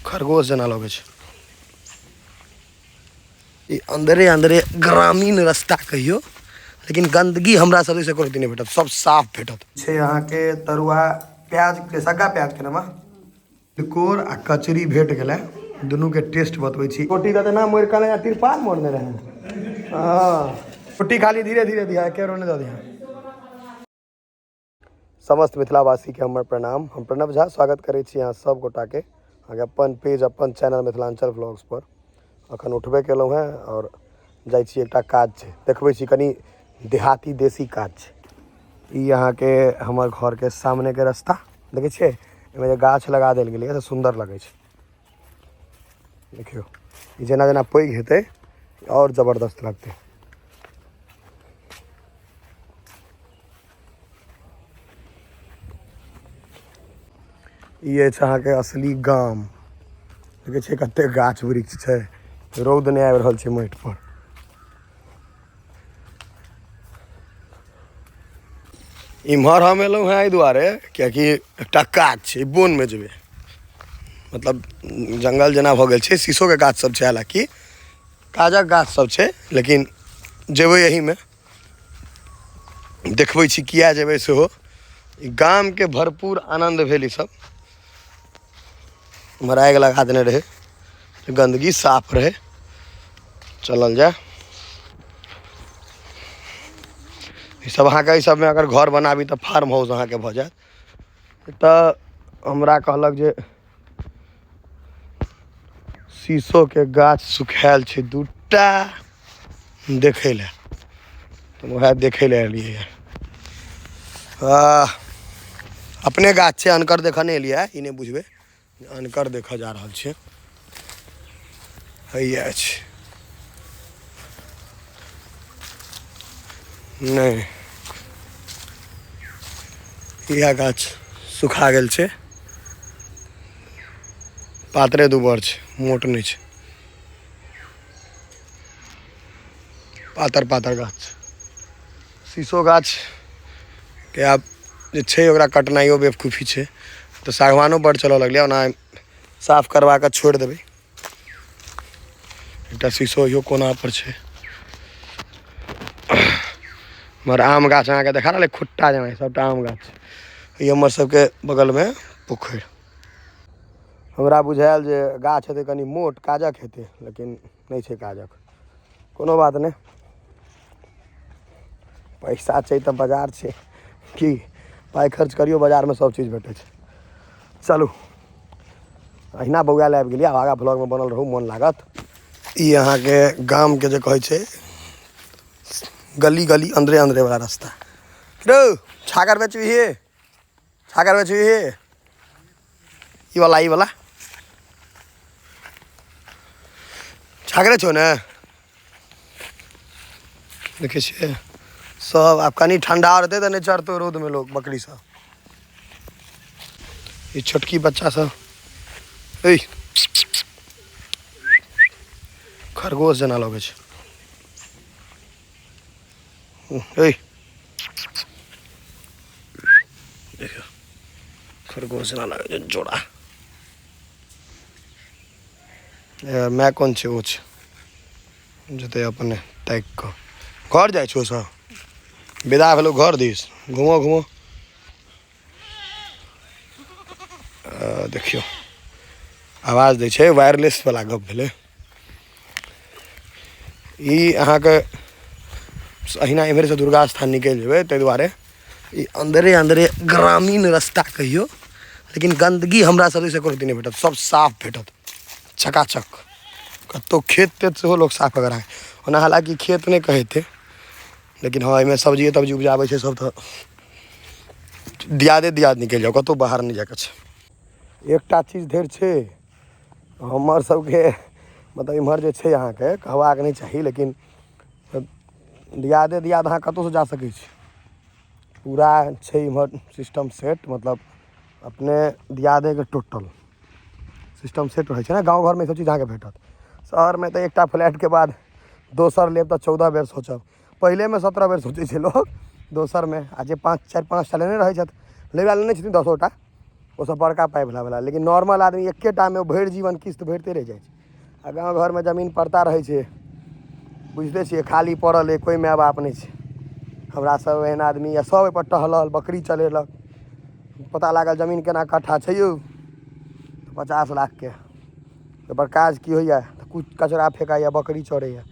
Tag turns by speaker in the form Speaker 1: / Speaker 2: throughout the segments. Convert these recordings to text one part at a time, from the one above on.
Speaker 1: खरगोश जेना लगै छै। ई अन्दरे अन्दरे ग्रामीण रास्ता कहियौ, लेकिन गन्दगी हमरा सब दिस एको रत्ती नहि भेटत, सब साफ भेटत। छै अहाँके तरुआ प्याजके सग्गा, प्याजके नमा तिलकोर आ कचरी भेट गेलै। दुनूके टेस्ट बतबै छी। रोटी तऽ ना मोड़ि कऽ नहि, तिरपाल मोड़ने रहै। हँ, रोटी खाली धीरे धीरे दिहा, एके नहि दऽ दिहा। समस्त मिथिलावासीके हमर प्रणाम। हम प्रणव झा स्वागत करै छी अहाँ सब गोटाके अहाँके अपन पेज, अपन चैनल मिथिलाञ्चल व्लॉग्स पर। अखन उठबे केलहुँ हेँ आओर जाइ छी, एकटा काज छै, देखबै छी, कनि देहाती देसी काज छै। ई अहाँके हमर घरके सामनेके रास्ता देखै छियै, एहिमे जे गाछ लगा देल गेलैए से सुन्दर लगै छै। देखियौ, ई जेना जेना पैघ हेतै आओर जबरदस्त लगतै। ई अछि अहाँके असली गाम। देखै छियै कते गाछ वृक्ष छै, रौद नहि आबि रहल छै माटि पर। इम्हर हम एलहुँ हेँ एहि दुआरे किएकि एकटा काज छै, बोनमे जेबै, मतलब जङ्गल जेना भऽ गेल छै, शीशोके गाछ सब छै, हालाँकि काजक गाछ सब छै, लेकिन जेबै एहिमे। देखबै छी किया जेबै सेहो। ई गामके भरपूर आनन्द भेल। ई सब इम्हर आगि लगा देने रहै, गन्दगी साफ रहै। चलल जाय। ई सब अहाँके एहि सबमे अगर घर बनाबी तऽ फार्म हाउस अहाँके भऽ जायत। तऽ हमरा कहलक जे शीशोके गाछ सुखायल छै दूटा, देखै लए तऽ उएह देखै लए एलियै। अपने गाछ छै, अनकर देखऽ नहि एलियै। ई नहि बुझबै अनकर देखऽ जा रहल छियै। हैया छै नहि, इएह गाछ सुखा गेल छै, पातरे दुबर छै, मोट नहि छै, पातर पातर गाछ। शीशो गाछ के आब जे छै ओकरा कटनाइयो बेवकूफी छै। तऽ सागवानो बड्ड चलऽ लगलै, ओना साफ करवा कऽ छोड़ि देबै। एकटा शीशो इहो कोना पर छै। हमर आम गाछ अहाँके देखा रहल, खुट्टा जेना सबटा आम गाछ। ई हमर सबके बगलमे पोखरि। हमरा बुझायल जे गाछ हेतै कनि मोट, काजक हेतै, लेकिन नहि छै काजक। कोनो बात नहि, पैसा छै तऽ बाजार छै। की पाइ खर्च करियौ, बाजारमे सब चीज भेटै छै। चलू, अहिना बौआ लए आबि गेलियै। आब आगाँ ब्लॉगमे बनल रहू, मोन लागत। ई अहाँके गामके जे कहै छै गली गली, अन्दरे अन्दरे वाला रास्ता। रौ, छागर बेचबही? छागर बेचबही? ई वाला, ई वाला छागरे छौ ने? देखै छियै सब। आब कनि ठंडा रहतै तऽ नहि चढ़तौ रौदमे लोक, बकरी सब। ई छोटकी बच्चा सब ऐ खरगोश जेना लगै छै। ऐ देखियौ, खरगोश जेना लागै छै जोड़ा। माय कोन छै? ओ छै, जेतै अपने ताकि कऽ घर जाइ छौ। सब विदा भेलौ घर दिस। घूमो घूमो। देखियौ, आवाज दै छै, वायरलेस वाला गप भेलै ई। अहाँके अहिना इम्हरेसँ दुर्गा स्थान निकलि जेबै, ताहि दुआरे ई अन्दरे अन्दरे ग्रामीण रास्ता कहियौ, लेकिन गन्दगी हमरा सब दिस एको रत्ती नहि भेटत, सब साफ भेटत, चकाचक। कतहु खेत तेत सेहो लोक साफ कऽ कऽ राखै। ओना हालाँकि खेत नहि कहैते, लेकिन हँ, एहिमे सब्जिए तब्जी उपजाबै छै सब। तऽ दियादे दियाद निकलि जाउ, कतहु बाहर नहि जाइके छै। एकटा चीज धरि छै हमर सबके, मतलब इम्हर जे छै अहाँके कहबाक नहि चाही, लेकिन दियादे दियाद अहाँ कतहुसँ जा सकै छी। पूरा छै इम्हर सिस्टम सेट, मतलब अपने दियादेके टोटल सिस्टम सेट रहै छै ने। गाँव घरमे ईसब चीज अहाँके भेटत। शहरमे तऽ एकटा फ्लैटके बाद दोसर लेब तऽ 14 बेर सोचब। पहिलेमे 17 बेर सोचै छै लोक, दोसरमे आ जे 5, 4, 5टा लेने रहै छथि, लेबे लेने छथिन दसोटा। ओसभ बड़का पाइवला भेला, लेकिन नॉर्मल आदमी एकेटामे भरि जीवन किस्त भरिते रहि जाइ छै। आ गाँव घरमे जमीन परता रहै छै, बुझिते छियै, खाली पड़ल अइ, कोइ माय बाप नहि छै। हमरा सब एहन आदमी या सब ओहिपर टहलल, बकरी चलेलक। पता लागल जमीन केना कट्ठा छै यौ, 50 लाखके। ओहिपर काज की होइए? तऽ कुछ कचरा फेकाइए, बकरी चरैए,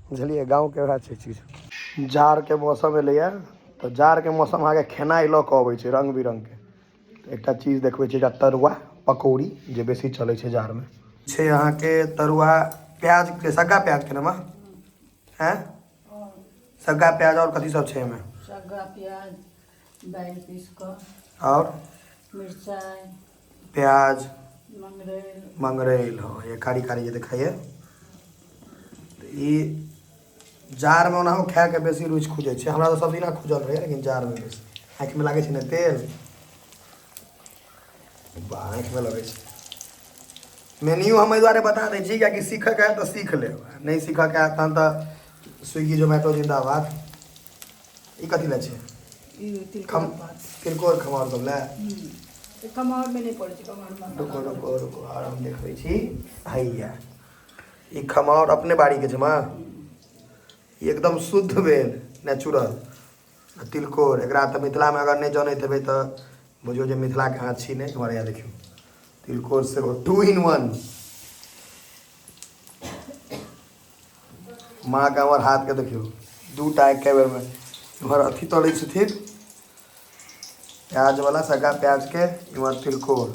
Speaker 1: बुझलियै? गाँवके वएह छै चीज। जाड़के मौसम एलैए तऽ जाड़के मौसम अहाँके खेनाइ लऽ कऽ अबै छै रङ्ग बिरङ्गके। एकटा चीज देखबै छी, एकटा तरुआ पकौड़ी जे बेसी चलै छै जाड़मे छै। अहाँके तरुआ प्याजके, सग्गा प्याजके ने माँ? हैं, सग्गा प्याज आओर कथी सब छै एहिमे?
Speaker 2: सग्गा प्याज, दालि पीस कऽ,
Speaker 1: आओर
Speaker 2: मिरचाइ,
Speaker 1: प्याज,
Speaker 2: मंगरैल।
Speaker 1: मंगरैल, हँ। ये कारी कारी जे देखाइए, तऽ ई जाड़मे ओनाहो खायके बेसी रुचि खुजै छै। हमरा तऽ सब दिना खुजल रहैए, लेकिन जाड़मे बेसी। आँखिमे लागै छै ने तेल, बा आँखिमे लगै छै। मेन्यू हम एहि दुआरे बता दै छी कियाकि सीखऽके हैत तऽ सीख लेब, नहि सीखऽके हैत तहन तऽ स्विगी जोमैटो जिन्दाबाद। ई कथी लए छै?
Speaker 2: ई तिलकोर पात।
Speaker 1: तिलकोर खमहाउर सब लए।
Speaker 2: तऽ खमहाउरमे नहि पड़ै छै, खमहाउर
Speaker 1: रुको रुको रुको, आर हम देखबै छी। हैया, ई खमहाउर अपने बाड़ीके छै माँ, ई एकदम शुद्ध भेल, नेचुरल। आ तिलकोर, एकरा तऽ मिथिलामे अगर नहि जनैत हेबै तऽ बुझियौ जे मिथिलाके अहाँ छी नहि। हमर यहाँ देखियौ, तिलकोर सेहो 2 इन 1। माँके हमर हाथके देखियौ, 2टा एके बेरमे। इम्हर अथी तरै छथिन प्याजवला, सग्गा प्याजके, इम्हर तिलकोर।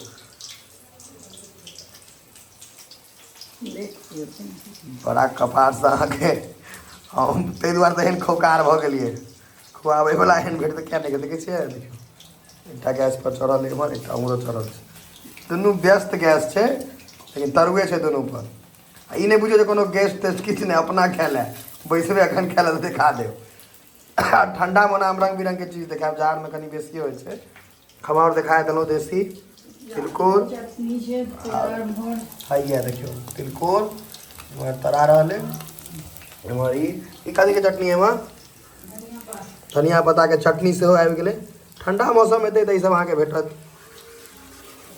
Speaker 1: बड़ा कपारसँ अहाँके हम ताहि दुआरे तऽ एहन खौकार भऽ गेलियै। खुआबैवला एहन भेट तऽ किया नहि? देखै छियै, देखियौ, एकटा गैस पर चढ़ल एम्हर, एकटा उम्हरो चढ़ल छै। दुनू व्यस्त गैस छै, लेकिन तरुए छै दुनू पर। आ ई नहि बुझियौ जे कोनो गैस तेस किछु नहि, अपना खाय लए बैसबै एखन खाय लए तऽ देखा देब। ठंडामे ओना हम रङ्ग बिरङ्गके चीज देखायब, जाड़मे कनि बेसी होइ छै। खमहाउर देखा देलहुँ, देसी तिलकोर
Speaker 2: चटनी छै तैयार भर।
Speaker 1: हैया देखियौ, तिलकोर एम्हर तरा रहल है। एम्हर ई कथीके चटनी है माँ? धनिया पत्ताके चटनी सेहो आबि गेलै। ठंडा मौसम एतै तऽ ईसब अहाँके भेटत।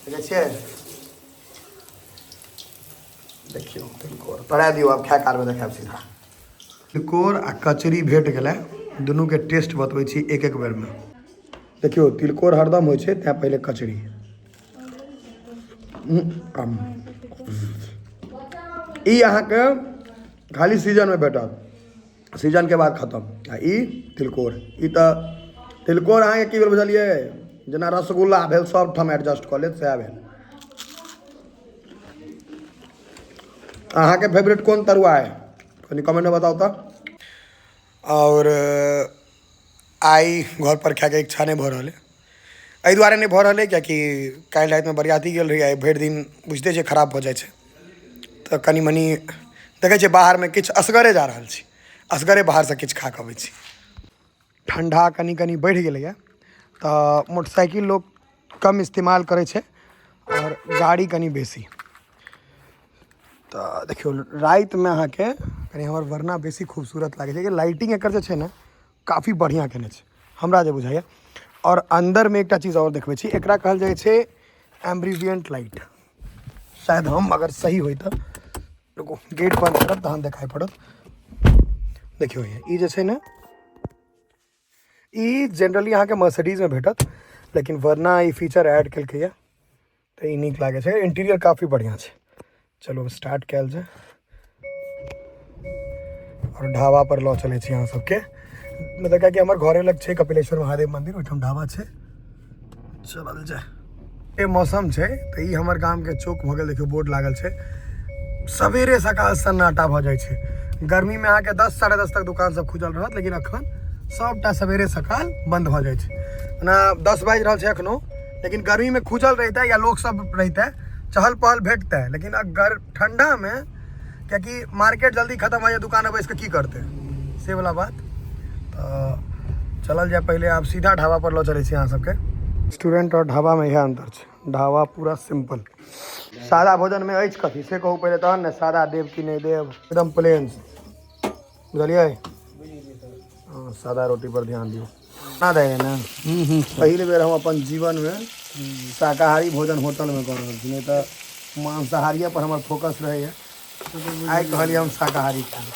Speaker 1: देखै छियै, देखियौ, तिलकोर तरा दियौ। आब खाय कालमे देखायब सीधा। तिलकोर आ कचरी भेट गेलै, दुनूके टेस्ट बतबै छी एक एक बेरमे। देखियौ, तिलकोर हरदम होइ छै, तैँ पहिले कचरी। ई अहाँके खाली सीजनमे भेटत, सीजनके बाद खतम। आ ई तिलकोर, ई तऽ तिलकोर अहाँके की भेल बुझलियै? जेना रसगुल्ला भेल, सब ठाम एडजस्ट कऽ लेत, सएह भेल। अहाँके फेवरेट कोन तरुआ है, कनि कमेंटमे बताउ तऽ। आओर आइ घर पर खायके इच्छा नहि भऽ रहल है। एहि दुआरे नहि भऽ रहल है कियाकि काल्हि रातिमे बरियाती गेल रही। आइ भरि दिन बुझिते छै खराब भऽ जाइ छै, तऽ कनि मनि देखै छियै बाहरमे किछु। असगरे जा रहल छी, असगरे बाहरसँ किछु खा कऽ अबै छी। ठण्डा कनि कनि बढ़ि गेलैए तऽ मोटरसाइकिल लोक कम इस्तेमाल करै छै आओर गाड़ी कनि बेसी। तऽ देखियौ, रातिमे अहाँके कनि हमर वरना बेसी खूबसूरत लागै छै। लाइटिंग एकर जे छै ने, काफी बढ़िआँ केने छै, हमरा जे बुझाइए। आओर अन्दरमे एकटा चीज आओर देखबै छी। एकरा कहल जाइ छै एम्ब्रिवियंट लाइट शायद, हम अगर सही होइ तऽ। रुकू, गेट बंद करब तहन देखाइ पड़त। देखियौ, ई जे छै ने, ई जनरली अहाँके मर्सिडीजमे भेटत, लेकिन वरना ई फीचर ऐड केलकैए तऽ ई नीक लागै छै। इंटीरियर काफी बढ़िआँ छै। चलू, स्टार्ट कयल जाय आओर ढाबा पर लऽ चलै छी अहाँ सबके। मतलब कियाकि हमर घरे लग छै कपिलेश्वर महादेव मंदिर, ओहिठाम ढाबा छै। चलल जाय। ए मौसम छै तऽ ई हमर गामके चौक भऽ गेल। देखियौ, बोर्ड लागल छै। सवेरे सकाल सन्नाटा भऽ जाइ छै। गर्मीमे अहाँके 10, 10:30 तक दुकान सब खुजल रहत, लेकिन अखन सबटा सवेरे सकाल बंद भऽ जाइ छै। ओना 10 बाजि रहल छै एखनो, लेकिन गर्मीमे खुजल रहितै या लोक सब रहितै, चहल पहल भेटतै। लेकिन अगर ठंडामे, कियाकि मार्केट जल्दी खतम भऽ जाइ, दुकान बैस कऽ की करतै, से वाला बात। तऽ चलल जाय पहिले, आब सीधा ढाबा पर लऽ चलै छी अहाँ सबके। रेस्टोरेंट आओर ढाबामे इएह अन्तर छै। ढाबा पूरा सिंपल सादा भोजनमे अछि। कथी से कहू पहिले, तहन ने सादा देब कि नहि देब। एकदम प्लेन, बुझलियै? हँ, सादा रोटी पर ध्यान दियौ ना। दै ने पहिल बेर हम अपन जीवनमे शाकाहारी भोजन होटलमे कऽ रहल छी, नहि तऽ मांसाहारिए पर हमर फोकस रहैए। आइ कहलियै हम शाकाहारी खायब।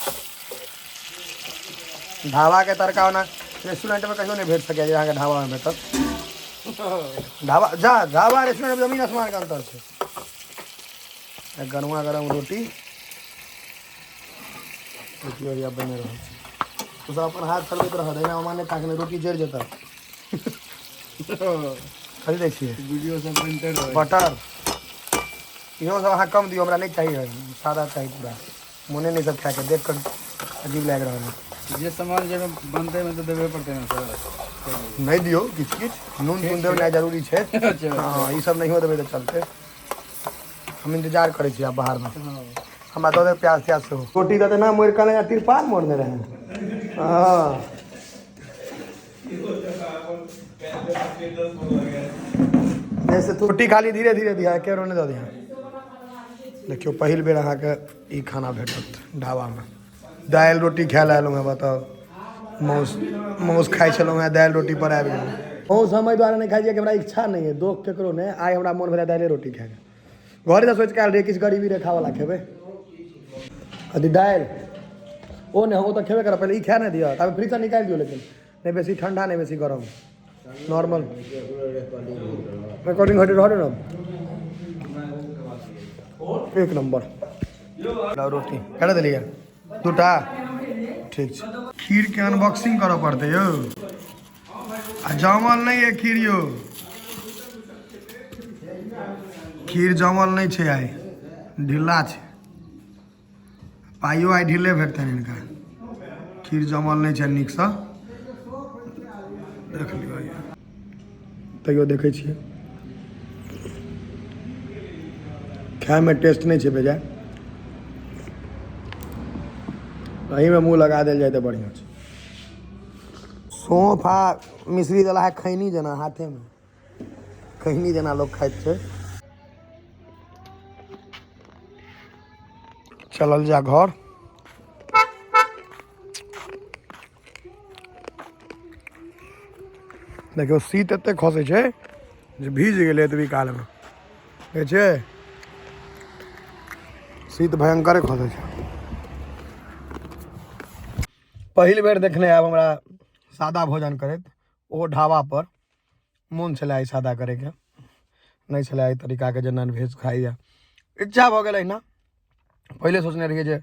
Speaker 1: ढाबाके तड़का ओना रेस्टोरेंटमे कहियो नहि भेट सकैए जे अहाँके ढाबामे भेटत। ढाबा जा ढाबा रेस्टोरेंट जमीन आसमानके अन्तर छै। गरमा गरम रोटी देखियौ या बनि रहल छै। तू सब अपन हाथ चलबैत रहत, एहिना माने ताकने रोटी जरि जेतऽ। कथी दै छियै?
Speaker 3: वीडियो सब बनते रहै।
Speaker 1: बटर इहो सब अहाँ कम दियौ, हमरा नहि चाही, सादा चाही। पूरा मोने नहि सब खायके, देख कऽ अजीब लागि रहल है।
Speaker 3: जे सामान जाहिमे बनतै मे तऽ देबे पड़तै ने सर।
Speaker 1: नहि दियौ, किछु किछु नून तून देब नहि जरूरी छै।
Speaker 3: अच्छा।
Speaker 1: हँ, ई सब नहियो देबै तऽ चलतै। हम इंतजार करै छी आब बाहरमे। हमरा दऽ देब प्याज त्याज सेहो। रोटी दऽ देना मोड़ि कऽ, नहि तिरपाल मोड़ने रहै। हँ, जैसे तू रोटी खाली धीरे धीरे दिहा, केरो नहि दऽ दिहा। देखियौ, पहिल बेर अहाँके ई खाना भेटत ढाबामे। दालि रोटी खाय लए एलहुँ हेँ। बताउ, मासु मासु खाइ छलहुँ हेँ, दालि रोटी पर आबि गेलहुँ। मासु हम एहि दुआरे नहि खाइ छियै कि हमरा इच्छा नहि अइ, दोख केकरो नहि। आइ हमरा मोन भेलै दालि रोटी खायके। घरेसँ सोचि कऽ आयल रहियै किछु गरीबी रेखावला खेबै। अथी दालि ओ नहि, ओ तऽ खेबे करब, पहिले ई खाए नहि दिअ। तब फ्रिजसँ निकालि दियौ, लेकिन नहि बेसी ठण्डा, नहि बेसी गरम, नॉर्मल। रिकॉर्डिंग होते रहल ने। एक नंबर रोटी केना देलियै? दूटा ठीक छै। खीरके अनबॉक्सिंग करऽ पड़तै यौ। आ जमल नहि यऽ खीर यौ, खीर जमल नहि छै, आइ ढिल्ला छै। पाइयो आइ ढिले भेटतनि हिनका। खीर जमल नहि छै नीकसँ, देख लियौ। तैयो देखै छियै, खायमे टेस्ट नहि छै बेजाय। एहिमे मुँह लगा देल जाय तऽ बढ़िआँ छै। सौंफ आ मिश्री देला है, खैनी जेना हाथेमे, खैनी जेना लोक खाइत छै। चलल जा घर। देखियौ, शीत एते खसै छै जे भीज गेलै एतबी कालमे। देखै छियै, शीत भयंकरे खसै छै। पहिल बेर देखने आयब हमरा सादा भोजन करैत, ओ ढाबा पर। मोन छलै आइ सादा करैके, नहि छलै एहि तरीकाके जे नॉन वेज खाइए। इच्छा भऽ गेल अहिना। पहिले सोचने रहियै जे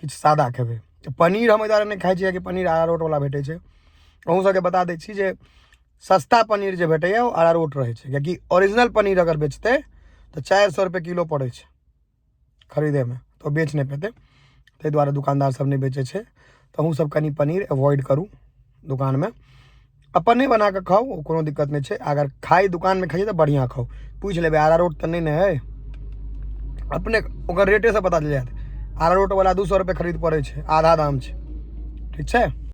Speaker 1: किछु सादा खेबै। तऽ पनीर हम एहि दुआरे नहि खाइ छियै कि पनीर अरारोटवला भेटै छै। अहूँ सबके बता दै छी जे सस्ता पनीर जे भेटैए ओ अरारोट रहै छै, कियाकि ओरिजिनल पनीर अगर बेचतै तऽ 400 रुपए किलो पड़ै छै खरीदैमे, तऽ ओ बेच नहि पेतै। ताहि दुआरे दोकानदार सब नहि बेचै छै। तऽ अहूँ सब कनि पनीर अवॉइड करू। दोकानमे अपने बना कऽ खाउ, ओ कोनो दिक्कत नहि छै। अगर खाइ दोकानमे खाइए तऽ बढ़िआँ खाउ, पूछि लेबै अरारोट तऽ नहि ने हइ। अपने ओकर रेटेसँ पता चलि जायत। अरारोटवला 200 रुपए खरीद पड़ै छै, आधा दाम छै। ठीक छै।